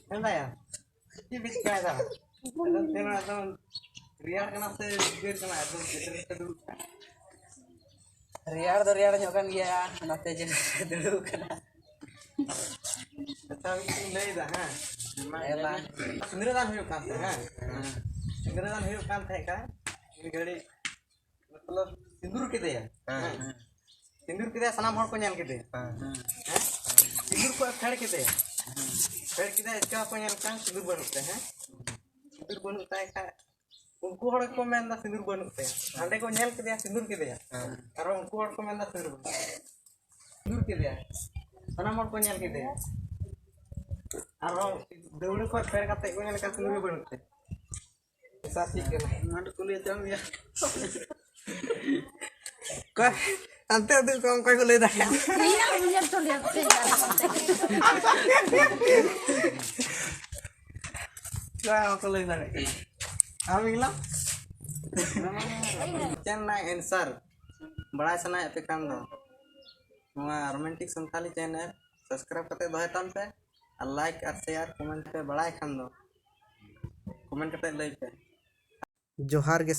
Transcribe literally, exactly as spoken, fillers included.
ᱢᱮᱱᱫᱟᱭᱟ, ᱪᱮᱫ ᱯᱮ ᱪᱤᱠᱟᱹᱭᱮᱫᱟ? ᱟᱫᱚ ᱪᱮᱫ ᱦᱚᱸ ᱵᱟᱝ, ᱮᱠᱫᱚᱢ ᱨᱮᱭᱟᱲ ᱠᱟᱱᱟ ᱥᱮ ᱩᱫᱽᱜᱟᱹᱨ ᱠᱟᱱᱟ? ᱮᱠᱫᱚᱢ ᱪᱮᱛᱟᱱ ᱨᱮ ᱫᱩᱲᱩᱵ ᱠᱟᱱᱟ᱾ ᱨᱮᱭᱟᱲ ᱫᱚ ᱨᱮᱭᱟᱲ ᱧᱚᱜ ᱠᱟᱱ ᱜᱮᱭᱟ, ᱚᱱᱟᱛᱮ ᱡᱮ ᱫᱩᱲᱩᱵ ᱠᱟᱱᱟ᱾ ᱟᱪᱪᱷᱟ, ᱢᱤᱫᱴᱮᱱ ᱤᱧ ᱞᱟᱹᱭᱫᱟ, ᱦᱮᱸ? ᱦᱮᱸ, ᱢᱟ᱾ ᱥᱤᱸᱫᱽᱨᱟᱹ ᱫᱟᱱ ᱦᱩᱭᱩᱜ ᱠᱟᱱ ᱛᱟᱦᱮᱸᱫ, ᱦᱮᱸ? ᱦᱮᱸ᱾ ᱥᱤᱸᱫᱽᱨᱟᱹ ᱫᱟᱱ ᱦᱩᱭᱩᱜ ᱠᱟᱱ ᱛᱟᱦᱮᱸᱫ ᱠᱷᱟᱱ, ᱢᱤᱫ ᱜᱷᱟᱹᱲᱤᱡ ᱢᱚᱛᱞᱚᱵ, ᱥᱤᱸᱫᱩᱨ ᱠᱮᱫᱮᱭᱟ᱾ ᱦᱮᱸ, ᱦᱮᱸ᱾ ᱦᱮᱸ᱾ ᱥᱤᱸᱫᱩᱨ ᱠᱮᱫᱮᱭᱟ, ᱥᱟᱱᱟᱢ ᱦᱚᱲ ᱠᱚ ᱧᱮᱞ ᱠᱮᱫᱮᱭᱟ᱾ ᱦᱮᱸ, ᱦᱮᱸ᱾ ᱦᱮᱸ? ᱥᱤᱸᱫᱩᱨ ᱠᱚ ᱯᱷᱮᱰ ᱠᱮᱫᱮᱭᱟ᱾ ᱦᱮᱸ᱾ ᱯᱷᱮᱰ ᱠᱮᱫᱮᱭᱟ, ᱪᱤᱠᱟ ᱠᱚ ᱧᱮᱞ ᱠᱟᱱ, ᱥᱤᱸᱫᱩᱨ ᱵᱟᱹᱱᱩᱜ ᱛᱟᱭᱟ, ᱦᱮᱸ? ᱥᱤᱸᱫᱩᱨ ᱵᱟᱹᱱᱩᱜ ᱛᱟᱭ ᱠᱷᱟᱡ, ᱩᱱᱠᱩ ᱦᱚᱲ ᱜᱮᱠᱚ ᱢᱮᱱᱫᱟ ᱥᱤᱸᱫᱩᱨ ᱵᱟᱹᱱᱩᱜ ᱛᱟᱭᱟ᱾ ᱦᱮᱸ᱾ ᱦᱟᱸᱰᱮ ᱠᱚ ᱧᱮᱞ ᱠᱮᱫᱮᱭᱟ, ᱥᱤᱸᱫᱩᱨ ᱠᱮᱫᱮᱭᱟ᱾ ᱦᱮᱸ᱾ ᱟᱨᱦᱚᱸ ᱩᱱᱠᱩ ᱦᱚᱲ ᱠᱚ ᱢᱮᱱᱫᱟ ᱥᱤᱸᱫᱩᱨ ᱵᱟᱹᱱᱩᱜ ᱛᱟᱭᱟ᱾ ᱥᱤᱸᱫᱩᱨ ᱠᱮᱫᱮᱭᱟ᱾ ᱥᱟᱱᱟᱢ ᱦᱚᱲ ᱠᱚ ᱧᱮᱞ ᱠᱮᱫᱮᱭᱟ᱾ ᱟᱨᱦᱚᱸ ᱫᱟᱹᱣᱲᱟᱹ ᱠᱷᱚᱱ ᱯᱷᱮᱰ ᱠᱟᱛᱮ ᱠᱚ ᱧᱮᱞ ᱠᱟᱱ ᱥᱤᱸᱫᱩᱨ ᱜᱮ ᱵᱟᱹᱱᱩᱜ ᱛᱟᱭᱟ᱾ ᱥᱟᱹᱠᱷᱤ ᱠᱟᱱᱟ᱾ ᱚᱱᱟ ᱫᱚ ᱠᱩᱞᱤ ᱦᱚᱪᱚᱭᱮᱢ ᱜᱮᱭᱟ᱾ ᱚᱠᱚᱭ? ᱦᱟᱱᱛᱮ ᱩᱫᱩᱜ ᱠᱚᱢ, ᱚᱠᱚᱭ ᱠᱚ ᱞᱟᱹᱭ ᱫᱟᱲᱮᱭᱟᱜᱼᱟ? ᱤᱧᱟᱹᱜ ᱩᱭᱦᱟᱹᱨ ᱛᱚ ᱞᱟᱹᱭ ᱯᱮ᱾ ᱚᱠᱚᱭ ᱦᱚᱸ ᱵᱟᱠᱚ ᱞᱟᱹᱭ ᱫᱟᱲᱮᱭᱟᱜ ᱠᱟᱱᱟ᱾ ᱟᱢ ᱤᱧ ᱞᱟᱝ? ᱪᱮᱫ ᱨᱮᱱᱟᱜ answer ᱵᱟᱲᱟᱭ ᱥᱟᱱᱟᱭᱮᱫ ᱯᱮ ᱠᱷᱟᱱ ᱫᱚ, ᱱᱚᱣᱟ Romantic Santhali channel subscribe ᱠᱟᱛᱮ ᱫᱚᱦᱚᱭ ᱛᱟᱢ ᱯᱮ, ᱟᱨ like ᱟᱨ share comment ᱯᱮ ᱵᱟᱲᱟᱭ ᱠᱷᱟᱱ ᱫᱚ comment ᱠᱟᱛᱮ ᱞᱟᱹᱭ ᱯᱮ᱾ ᱡᱚᱦᱟᱨ ᱜᱮ᱾